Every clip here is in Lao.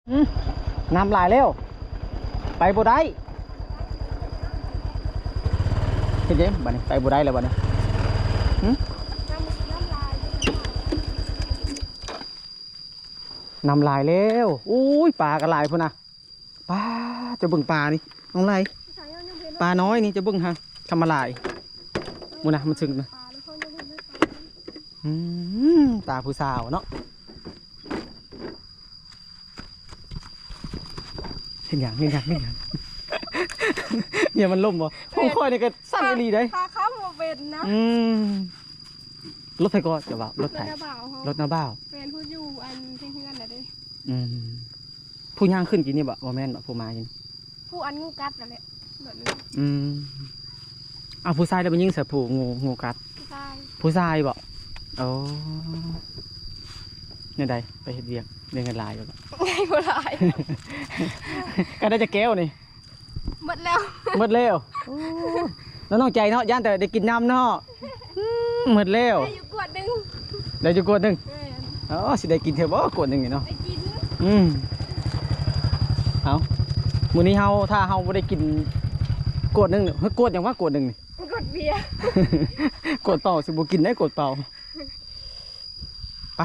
ອືມ ນ້ຳຫຼາຍແລ້ວ ໄປບໍ່ໄດ້. ເຮັດເດ້ ບາດນີ້ໄປບໍ່ໄດ້ແລ້ວ ບາດນີ້. ຫືມ ນ້ຳຫຼາຍແລ້ວ. ໂອ້ຍ ປາກໍຫຼາຍພຸ້ນນະ. ປາ ເຈົ້າເບິ່ງປານີ້ ນ້ອງໄຫຼ. ປານ້ອຍນີ້ ເຈົ້າເບິ່ງຫາ ທຳມະລາຍ. ບໍ່ນະ ມັນຊຶກນະ. ອືມ ຕາຜູ້ສາວເນາະ. ເຮັດຫຍັງ ເຮັດຫຍັງ ເຮັດຫຍັງ? ເຍມັນລົ້ມບໍ່? ຂອງຂ້ອຍນີ້ກໍສັ່ນອີ່ຫຼີເດ້. ພາເຂົ້າບໍ່ເປັນນະ. ອືມ ລົດໃຜກໍຈະວ່າ ລົດໃຜ? ລົດນ້າບ່າວເຮົາ. ລົດນ້າບ່າວ. ແມ່ນ ຜູ້ຢູ່ອັນເທິງເຮືອນນະເດ້. ອືມ ຜູ້ຍ່າງຂຶ້ນກີ້ນີ້ບໍ່? ບໍ່ແມ່ນບໍ່? ຜູ້ມາກິນ ຜູ້ອັນງູກັດນັ້ນແຫຼະ ແບບນີ້. ອືມ ເອົາ ຜູ້ຊາຍ ແລ້ວໄປຍິງໃສ່ຜູ້ງູ ງູກັດ? ຜູ້ຊາຍ. ຜູ້ຊາຍບໍ່? ໂອ້ ແນວໃດ ໄປເຮັດວຽກ ໄດ້ເງິນຫຼາຍຢູ່ບໍ່? ໄດ້ບໍ່ຫຼາຍ. ກໍໄດ້ຈັກແກ້ວນີ້? ໝົດແລ້ວ. ໝົດແລ້ວ. ໂອ້ ແລ້ວນ້ອງໃຈເນາະ ຢ້ານແຕ່ໄດ້ກິນນຳເນາະ. ອືມ ໝົດແລ້ວ. ໄດ້ຢູ່ກວດໜຶ່ງ. ໄດ້ຢູ່ກວດໜຶ່ງ. ແມ່ນ. ອໍ ຊິໄດ້ກິນເທື່ອບໍ່ກວດໜຶ່ງນີ້ເນາະ? ໄດ້ກິນ. ອືມ ເອົາ ມື້ນີ້ເຮົາ ຖ້າເຮົາບໍ່ໄດ້ກິນກວດໜຶ່ງ ເຮີ້ຍ ກວດຫຍັງວະ ກວດໜຶ່ງນີ້? ກວດເບຍ. ກວດເປົ່າ ຊິບໍ່ກິນໄດ້ກວດເປົ່າ. ໄປ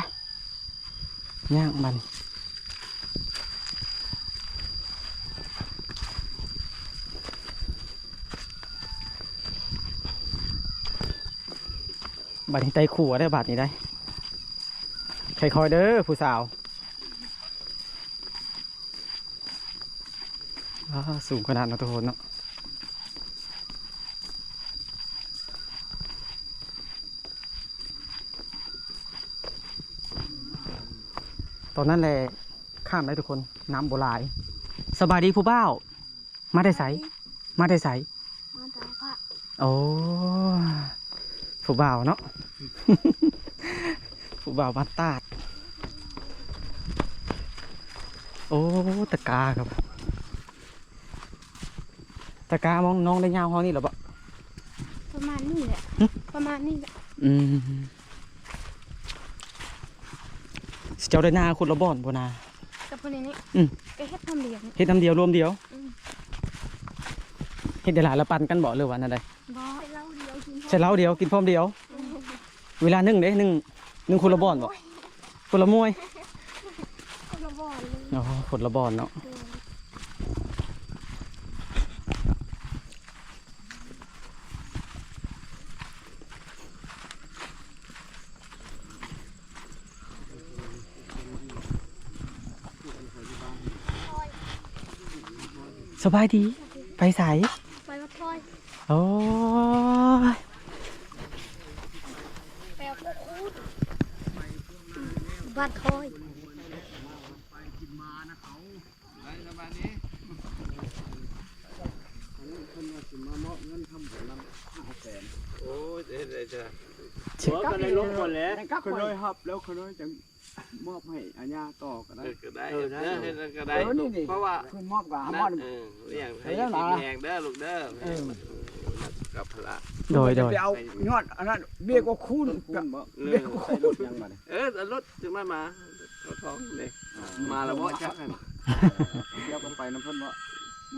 ຍ່າງບາດນີ້. ບາດນີ້ໄຕ່ຂົວໄດ້ບາດນີ້ໄດ້. ຄ່ອຍໆເດີຜູ້ສາວ. ອ້າ ສູງຂະໜາດເນາະທຸກຄົນເນາະ. ຕອນນັ້ນແຫຼະ ຂ້າມໄດ້ທຸກຄົນ ນ້ຳບໍ່ຫຼາຍ. ສະບາຍດີຜູ້ບ່າວ. ມາແຕ່ໃສ? ມາແຕ່ໃສ? ມາແຕ່ພະ. ໂອ້ ຜູ້ບ່າວເນາະ ຜູ້ບ່າວບ້ານຕາດ. ໂອ້ ຕະກາຄັບ ຕະກາມອງນ້ອງໄດ້ຍາວເທົ່ານີ້ແລ້ວບໍ່? ປະມານນີ້ແຫຼະ. ຫຶ? ປະມານນີ້ແຫຼະ. ອືມ ເຈົ້າໄດ້ນາຄົນລະບ່ອນບໍ່ນາ? ກັບຄົນນີ້ນີ້. ອືມ ກໍເຮັດນຳດຽວນີ້ ເຮັດນຳດຽວລວມດຽວ. ອືມ ເຮັດໄດ້ຫຼາຍລະປັນກັນບໍ່ ຫຼືວ່າແນວໃດ? ບໍ່ ໃສ່ເຫຼົ້າດຽວກິນ ໃສ່ເຫຼົ້າດຽວກິນພ້ອມດຽວ. ອືມ ເວລາໜຶ່ງເດ້ ໜຶ່ງ ໜຶ່ງຄົນລະບ່ອນບໍ່? ຄົນລະໝ່ວຍ ຄົນລະບ່ອນເລີຍ. ອໍ ຄົນລະບ່ອນເນາະ. ເອີ ສະບາຍດີ. ໄປໃສ? ໄປວັດທອຍ. ໂອ້ຍ ແປວໂຄດ ບ້ານທອຍ. ໄດ້ປະມານນີ້ ອັນນີ້ເພິ່ນວ່າຊິມາມອບເງິນທຳບຸນນຳຫ້າແສນ. ໂອ້ຍ ເຮັດໄດ້ຈ້ະ. ເຂົາເລີຍຮັບແລ້ວ ເຂົາເລີຍຈັ່ງມອບໃຫ້ອາຍາຕໍ່ກໍໄດ້. ເອີ ກໍໄດ້ ເອີ ໄດ້ ເອີ ເຮັດນັ້ນກໍໄດ້. ເອີ ນີ້ ນີ້ ເພາະວ່າເພິ່ນມອບກໍມອບ. ເອີ ຫຍັງໃຫ້ຢູ່ດີມີແຮງເດີລູກເດີ. ເອີ ກັບພະລະ ໂດຍ ໂດຍ ໄປເອົາຍອດອັນນັ້ນ ເບ້ຍກໍຄູນ ຄູນບໍ່? ເອີ ເບ້ຍກໍຄູນ ໃສ່ລົດຫຍັງບາດນີ້? ເອີ ເອົາລົດຈັ່ງມາ ມາ ເອົາທອງເດ້. ມາແລ້ວບໍ່ຈັກຫັ້ນ ດຽວກໍໄປນຳເພິ່ນບໍ່?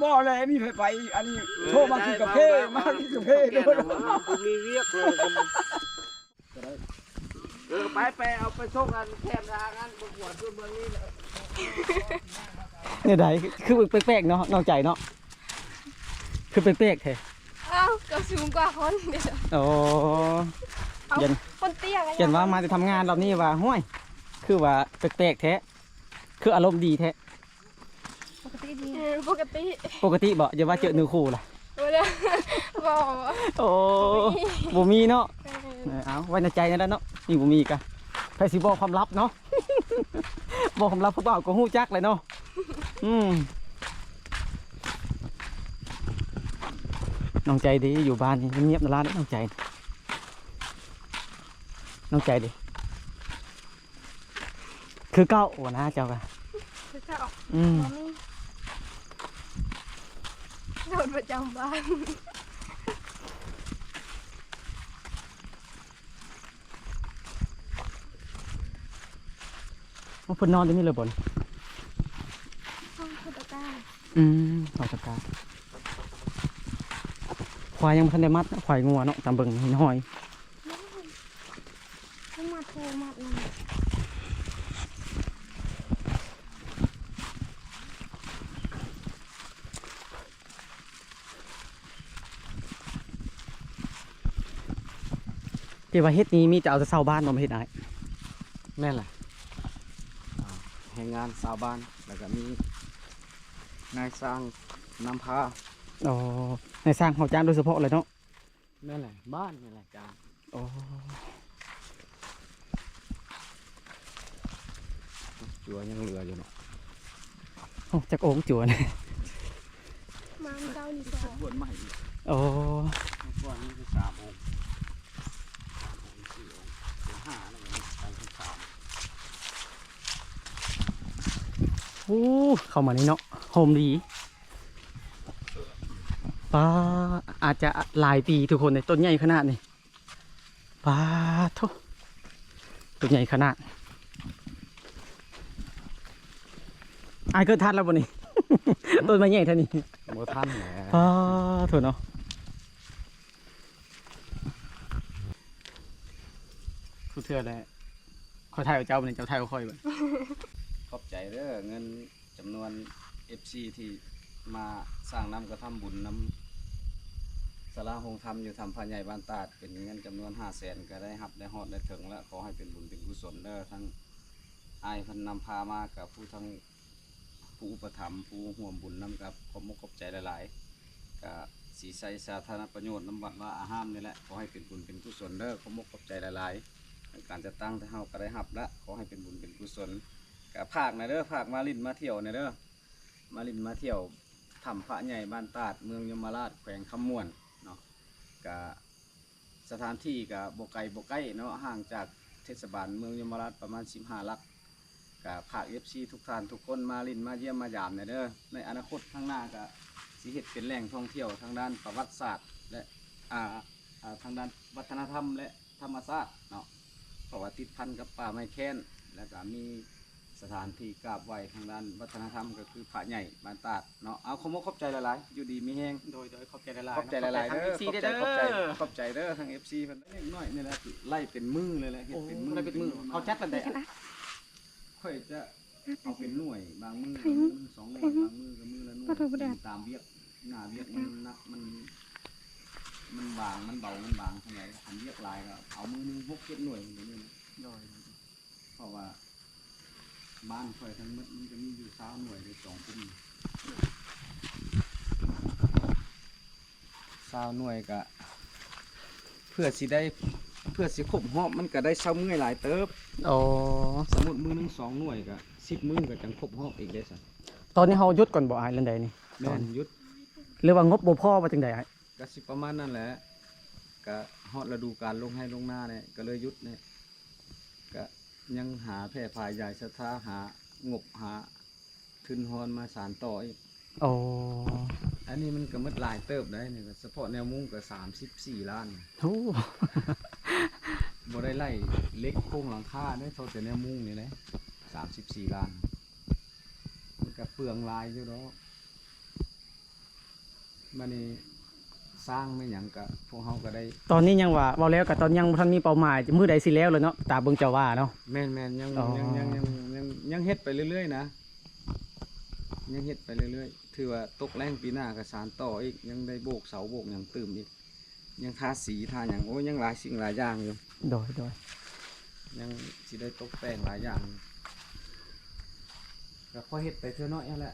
ບໍ່ແຫຼະ ມີໃຜໄປ ອັນນີ້ ເອີ ໂທມາກິນກາເຟ ມາກິນກາເຟໂດດ. ບໍ່ມີວຽກເລີຍ ກໍໄດ້. ເອີ ໄປ ໄປເອົາໄປສົ່ງອັນແຄມທາງອັນເບິ່ງຫົວຈຸດເບິ່ງນີ້. ແນວໃດ ຄືແປກໆເນາະ ນ້ອງໃຈເນາະ ຄືແປກໆແທ້. ອ້າວ ກໍສູງກວ່າຄົນເດ້. ອໍ ເອົາ ຢ້ານ ຄົນເຕ້ຍ ຢ້ານວ່າມາແຕ່ທຳງານລອບນີ້ວ່າ ຫ້ວຍ ຄືວ່າແປກໆແທ້ ຄືອາລົມດີແທ້. ປົກກະຕິດີ. ເອີ ປົກກະຕິ ປົກກະຕິບໍ່? ຢ່າວ່າເຈີໜຶ່ງຄູ່ລະ. ບໍ່ໄດ້ ບໍ່ ໂອ້ ບໍ່ມີ ບໍ່ມີເນາະ. ເອີ ເອີ ເອົາໄວ້ໃນໃຈນັ້ນແຫຼະເນາະ ມີບໍ່ມີກະ ໃຜຊິບອກຄວາມລັບເນາະ. ບອກຄວາມລັບຜູ້ບ່າວກໍຮູ້ຈັກແຫຼະເນາະ. ອືມ ນ້ອງໃຈດີ ຢູ່ບ້ານນີ້ງຽບໆ ນະລາ ນ້ອງໃຈ ນ້ອງໃຈດີ. ຄືເກົ່າບໍ່ນະເຈົ້າກະ? ຄືເກົ່າ. ອືມ ບໍ່ມີ ໂສດປະຈຳບ້ານ. ໂອ້ ເພິ່ນນອນຢູ່ນີ້ເລີຍບໍ່? ອືມ ເຂົາຕະກາ ຄວາຍຍັງບໍ່ທັນໄດ້ມັດ ຄວາຍງົວເນາະ ຕາມເບິ່ງເຫັນຫອຍ ຍັງມັດ ໂທມັດນັ້ນ. ທີ່ວ່າເຮັດນີ້ມີແຕ່ເອົາແຕ່ຊາວບ້ານບໍ່ມາເຮັດອ້າຍ? ແມ່ນແຫຼະ ອ່າ ແຮງງານຊາວບ້ານ ແລ້ວກໍມີນາຍຊ່າງນຳພາ. ອໍ ນາຍຊ່າງເຮົາຈ້າງໂດຍສະເພາະເລີຍເນາະ? ແມ່ນແຫຼະ ບ້ານນີ້ແຫຼະຈ້າງ. ອໍ ຈົວຍັງເຫຼືອຢູ່ເນາະ. ໂອ້ ຈັກອົງຈົວນະ? ມາເຊົ້ານີ້ສອງ ບວນໃໝ່ອີກ. ອໍ ເມື່ອກ່ອນມີແຕ່ສາມອົງ ສາມອົງ ສີ່ອົງ ເປັນຫ້າແລ້ວ ກາຍເປັນສາມ. ໂອ້ ເຂົ້າມານີ້ເນາະ ໂຮມດີ. ປາ ອາດຈະຫຼາຍປີທຸກຄົນເດ້ ຕົ້ນໃຫຍ່ຂະໜາດນີ້. ປາໂທ້ ຕົ້ນໃຫຍ່ຂະໜາດ. ອ້າຍເກີດທັນແລ້ວບໍ່ນີ້? ຕົ້ນໄມ້ໃຫຍ່ເທົ່ານີ້ ບໍ່ທັນແຫຼະ. ປາໂທ້ເນາະ ທຸກເທື່ອແຫຼະ ຂ້ອຍຖ່າຍເຈົ້າ ບັດນີ້ເຈົ້າຖ່າຍຂ້ອຍບັດ. ຂອບໃຈເດີ ເງິນ ຈຳນວນເອັຟຊີທີ່ມາສ້າງນ້ຳກະທຳບຸນນຳສາລາໂຮງທຳຢູ່ຖ້ຳພະໃຫຍ່ບ້ານຕາດ ເປັນເງິນຈຳນວນຫ້າແສນ ກໍໄດ້ຮັບໄດ້ຮອດໄດ້ເຖິງແລ້ວ. ຂໍໃຫ້ເປັນບຸນເປັນກຸສົນເດີ ທັງອ້າຍເພິ່ນນຳພາມາ ກັບຜູ້ທັງ ຜູ້ອຸປະຖຳ ຜູ້ຮ່ວມບຸນນຳ ກໍຂອບອົກຂອບໃຈຫຼາຍໆ. ກະຊິໃຊ້ສາທາລະນະປະໂຫຍດນຳວັດວາອາຮາມນີ້ແຫຼະ ຂໍໃຫ້ເປັນບຸນເປັນກຸສົນເດີ ຂອບອົກຂອບໃຈຫຼາຍໆ. ການຈັດຕັ້ງທີ່ເຮົາກໍໄດ້ຮັບລະ ຂໍໃຫ້ເປັນບຸນເປັນກຸສົນ. ກະຝາກແດ່ເດີ ຝາກມາຫຼິ້ນມາທ່ຽວແດ່ເດີ ມາຫຼິ້ນມາທ່ຽວຖ້ຳພະໃຫຍ່ບ້ານຕາດ ເມືອງຍົມມະລາດ ແຂວງຄຳມ່ວນເນາະ. ກະ ສະຖານທີ່ກະບໍ່ໄກບໍ່ໃກ້ເນາະ ຫ່າງຈາກເທດສະບານເມືອງຍົມມະລາດປະມານສິບຫ້າຫຼັກ. ກະຝາກເອັຟຊີທຸກທ່ານທຸກຄົນມາຫຼິ້ນມາຢ້ຽມມາຢາມແດ່ເດີ. ໃນອະນາຄົດຂ້າງໜ້າກະຊິເຮັດເປັນແຫຼ່ງທ່ອງທ່ຽວທາງດ້ານປະຫວັດສາດ ແລະ ອາ ອາ ທາງດ້ານວັດທະນະທຳ ແລະ ທຳມະຊາດເນາະ ເພາະວ່າຕິດພັນກັບປ່າໄມ້ແຄ້ນ ແລ້ວກະມີສະຖານທີ່ກາບໄຫວ້ທາງດ້ານວັດທະນະທຳ ກໍຄືພະໃຫຍ່ບ້ານຕາດເນາະ. ເອົາ ຂອບອົກຂອບໃຈຫຼາຍໆ ຢູ່ດີມີແຮງ. ໂດຍໆ ຂອບໃຈຫຼາຍໆ ຂອບໃຈຫຼາຍໆເດີ ຂອບໃຈເດີ ເຈົ້າ ເຈົ້າ ຂອບໃຈເດີ ຂອບໃຈເດີ ທາງເອັຟຊີເພິ່ນ. ເລັກນ້ອຍນີ້ແຫຼະ ໄລ່ເປັນມື້ເລີຍແຫຼະ ເຮັດເປັນມື້ ໂອ້ ໄລ່ເປັນມື້ ເຂົາຈັດແບບໃດ? ຂ້ອຍຈະເອົາເປັນໜ່ວຍ ບາງມື້ກໍມື້ໜຶ່ງສອງໜ່ວຍ ບາງມື້ກໍມື້ລະໜ່ວຍ ຕາມວຽກ ໜ້າວຽກມັນໜັກ ມັນ ມັນບາງ ມັນເບົາ ມັນບາງສ່ຳໃດ. ຄັນວຽກຫຼາຍກໍເອົາມື້ໜຶ່ງຫົກເຈັດໜ່ວຍ ມື້ໜຶ່ງ. ໂດຍ ເພາະວ່າບ້ານຂ້ອຍທັງໝົດມັນກໍມີຢູ່ຊາວໜ່ວຍເດ້ສອງກຸ່ມ. ຊາວໜ່ວຍກະ ເພື່ອຊິໄດ້ ເພື່ອຊິຄົບຮອບມັນກະໄດ້ເຊົາເມື່ອຍຫຼາຍເຕີບ. ອໍ ສົມມຸດມື້ໜຶ່ງສອງໜ່ວຍກະສິບມື້ກະຈັ່ງຄົບຮອບອີກເດ້ຊັ້ນ. ຕອນນີ້ເຮົາຢຸດກ່ອນບໍ່ອ້າຍ ເລື່ອງໃດນີ້? ແມ່ນ ຢຸດ. ຫຼືວ່າງົບບໍ່ພໍວ່າຈັ່ງໃດອ້າຍ? ກະຊິປະມານນັ້ນແຫຼະ ກະຮອດລະດູການລົງໄຮ່ລົງນາແຫຼະ ກະເລີຍຢຸດແຫຼະ. ກະຍັງຫາແຜ່ພາຍຢາຍສັດທາ ຫາງົບ ຫາທຶນຮອນມາສານຕໍ່ອີກ. ອໍ ອັນນີ້ມັນກໍໝົດຫຼາຍເຕີບໄດ໋ ນີ້ກໍສະເພາະແນວມຸງກໍສາມສິບສີ່ລ້ານ. ໂອ້ ບໍ່ໄດ້ໄລ່ເຫຼັກໂຄງຫຼັງຄາເດ້ ເທົ່າແຕ່ແນວມຸງນີ້ແຫຼະ ສາມສິບສີ່ລ້ານ ມັນກໍເປືອງຫຼາຍຢູ່ດອກ. ບັດນີ້ສ້າງແມ່ນຫຍັງກະພວກເຮົາກໍໄດ້ ຕອນນີ້ຍັງວ່າ ເວົ້າແລ້ວກະຕອນຍັງບໍ່ທັນມີເປົ້າໝາຍ ມື້ໃດຊິແລ້ວລະເນາະ ຕາເບິ່ງເຈົ້າວ່າເນາະ. ແມ່ນໆ ຍັງ ອໍ ຍັງ ຍັງ ຍັງ ຍັງ ຍັງເຮັດໄປເລື້ອຍໆນະ ຍັງເຮັດໄປເລື້ອຍໆ. ຖືວ່າຕົກແລ້ງປີໜ້າກໍສານຕໍ່ອີກ ຍັງໄດ້ໂບກເສົາໂບກຫຍັງຕື່ມອີກ ຍັງທາສີທາຫຍັງ ໂອ້ຍ ຍັງຫຼາຍສິ່ງຫຼາຍຢ່າງຢູ່. ໂດຍ ໂດຍ ຍັງຊິໄດ້ຕົກແຕ່ງຫຼາຍຢ່າງ ກໍພໍເຮັດໄປເທື່ອໜ້ອຍຫັ້ນແຫຼະ.